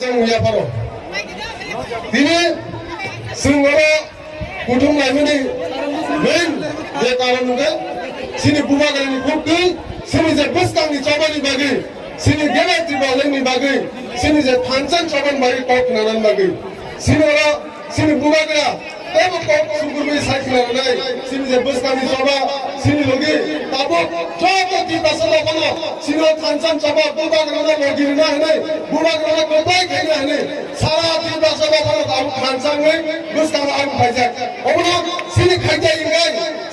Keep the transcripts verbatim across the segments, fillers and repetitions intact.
Yapharo. Tini chwng oro kuthum laimani main je karon hwnkhe chini bubagrani kuktwi, chini je bwskangni chobani bagwi, chini gele tribalengni bagwi, chini je thansa chobani bagwi kok khnanani bagwi. Chini oro chini bubagra teibo kok sugurwi sai khna rwnai, chini je bwskangni choba, chini logi tabuk joto Tiprasa dophano chini thansa choba bubagrano logi rwna hwnwi, bubagrano kwplai khaina hwnwi, sara Tiprasa dophano tabuk thansa wngwi bwskango ang phaijak. Omono chini khaijak wngkha.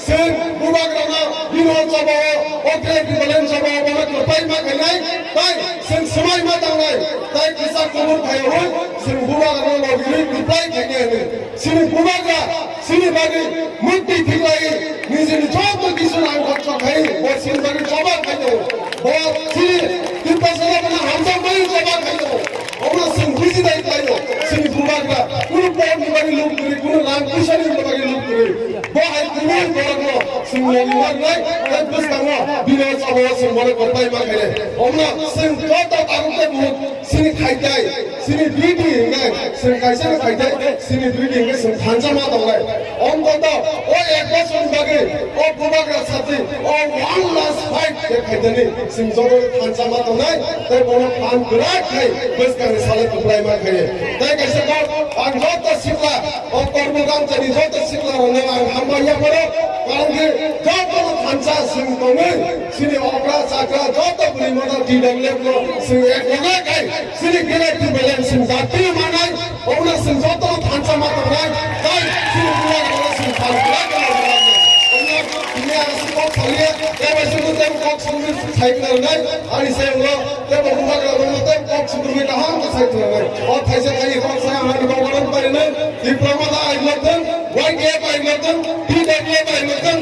Chwng bubagrano bini o choba o, o gele tribaleng choba o bono kwplai ma khainai, tai chwng swmai ma tangnai, tai kisa kubur phaiwi chwng bubagrano logirwi kwplai khainai hwnwi. Chini bubagra, chini bagwi mukti thiklai, nijini joto kisu rang khorcho khai, bo chini bagwi choba khai tongo. Bo chini Tiprasa bono hamjakmani choba khai tongo. Omo chwng buji nai khlaio, chini bubagra kunu pon ni bagwi luk kwrwi, kunu rang puisa ni bagwi luk kwrwi. Bo hai kubui borokno chwng logi mangnai, tei bwskango bini o choba o chwng bono kwplai ma khainai. Omo chwng joto tabuk tei buhuk chini khaitai, chini duty hwnkhe chwng kaisa no khaitai, chini duty hwnkhe chwng thansa ma tongnai. Ontoto o ek bosor ni bagwi o bubagra sati o one last fight khe khaitani chwng joto thansa ma tongnai, tei bono phan kwrak khai bwskangni salai kwplai ma khaye. Tei kaisa kok ang joto sikla, o Kormo Gamchani joto sikla rokno ang hambai yapharo, karon khe joto no thansa chwng tongwi chini okra chakra joto bwrwi mano T W F no chwng ek loge khai chini gele tribaleng chwng jati manai. Omono chwng jotono thansa ma tongnai, tai chini bubagrano chwng phan kwlai khe logi rwkha. Omono tini ang aswk kok saliya, tei bai chwngno tei kok songwi sai khna rwnai, ani sai ulo tei bo bubagrano tei kok songwi kaham khe sai khna rwnai. O thaisa thani kok sai ang ani bubagrano pai rwnai, Tiprasa bai loktwng, Y K F bai loktwng, T W F bai loktwng,